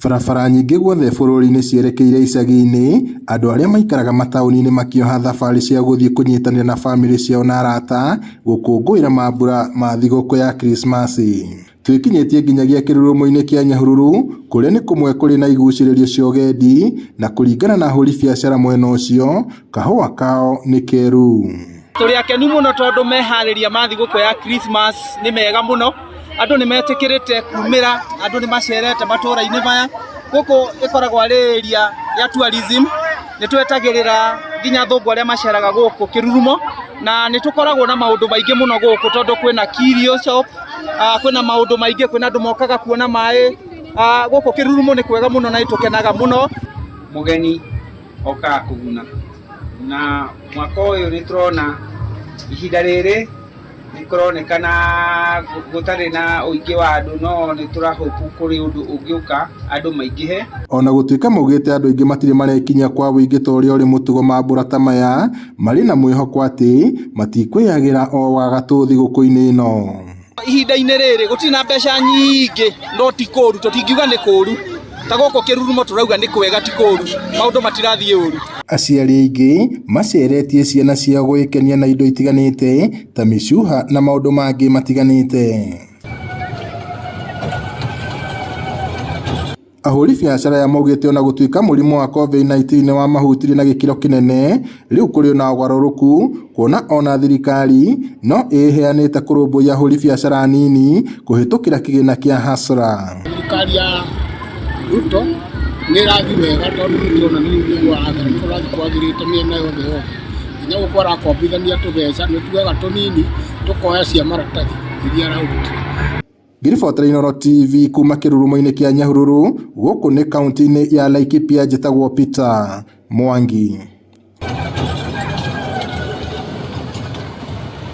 Barabara nyingĩ guothe bũrũri-inĩ cierekeire icagi-inĩ, andũ arĩa maikaraga mataũni-inĩ makĩoha thabarĩ cia gũthiĩ kũnyitanĩra na bamĩrĩ ciao na arata gũkũngũĩra mambura ma thigũkũ ya Krismasi. Twĩkinyĩtie nginyagia kĩrurumo-inĩ kĩa Nyahururu kũrĩa nĩ kũmwe kũrĩ na igucĩrĩrio cia ũgendi na kũringana na ahũri biacara mwena ũcio, kahũa kao nĩ keru. Tũrĩ akenu mũno tondũ meharĩria ma thigũkũ ya Christmas nĩ mega mũno. Andũ nĩ metĩkĩrĩte kumĩra, andũ nĩ macerete matũra-inĩ maya. Gũkũ ĩkoragwo arĩ area ya tourism, nĩ twetagĩrĩra nginya athũngũ arĩa maceraga gũkũ kĩrurumo, na nĩ tũkoragwo na maũndũ maingĩ mũno gũkũ tondũ kwĩna curio shop, kwĩna maũndũ maingĩ, kwĩna andũ mokaga kuona maĩ. Gũkũ kĩrurumo nĩ kwega mũno na nĩ tũkenaga mũno. Mũgeni okaga kũguna na mwaka ũyũ nĩ tũrona ihinda rĩrĩ nĩ kũronekana gũtarĩ na ũingĩ wa andũ no nĩ tũra hope kũrĩ ũndũ ũngĩũka andũ maingĩhe. Ona gũtuĩka maugĩte andũ aingĩ matirĩ marekinyia kwa ũingĩ ta ũrĩa ũrĩ mũtugo mambũra ta maya, marĩ na mwĩhoko atĩ matikwĩyagĩra o wagatũ thigũkũ-inĩ ĩno. Ihinda-inĩ rĩrĩ gũtirĩ na mbeca nyingĩ no ti kũru, tũtingiuga nĩ kũru, ta gũkũ kĩrurumo tũrauga nĩ kwega ti kũru, maũndũ matirathiĩ ũru. Aciari aingĩ maceretie ciana ciao gwĩkenia na indo itiganĩte ta mĩcuha na maũndũ mangĩ matiganĩte. Ahũri biacara aya maugĩte ona gũtuĩka mũrimũ wa Covid-19 nĩ wamahutirie na gĩkĩro kĩnene, rĩu kũrĩ na ũgarũrũku kuona ona thirikari no ĩheanĩte kũrũmbũiya ahũri biacara anini kũhĩtũkĩra kĩgĩna kĩa Hustler. Thirikari ya Ruto nĩ ĩrathiĩ wega tondũ nĩ tũrona nĩ kũrathiĩ kwagĩrĩte mĩena yothe yothe. Nginya gũkũ arakombithania tũbeca nĩ tuoyaga tũnini tũkoya cia maratathi iria ararutire. Ngĩribotera Inooro TV kuma kĩrurumo-inĩ kĩa Nyahururu, gũkũ nĩ kaunti-inĩ ya Laikipia, njĩtagwo Peter Mwangi.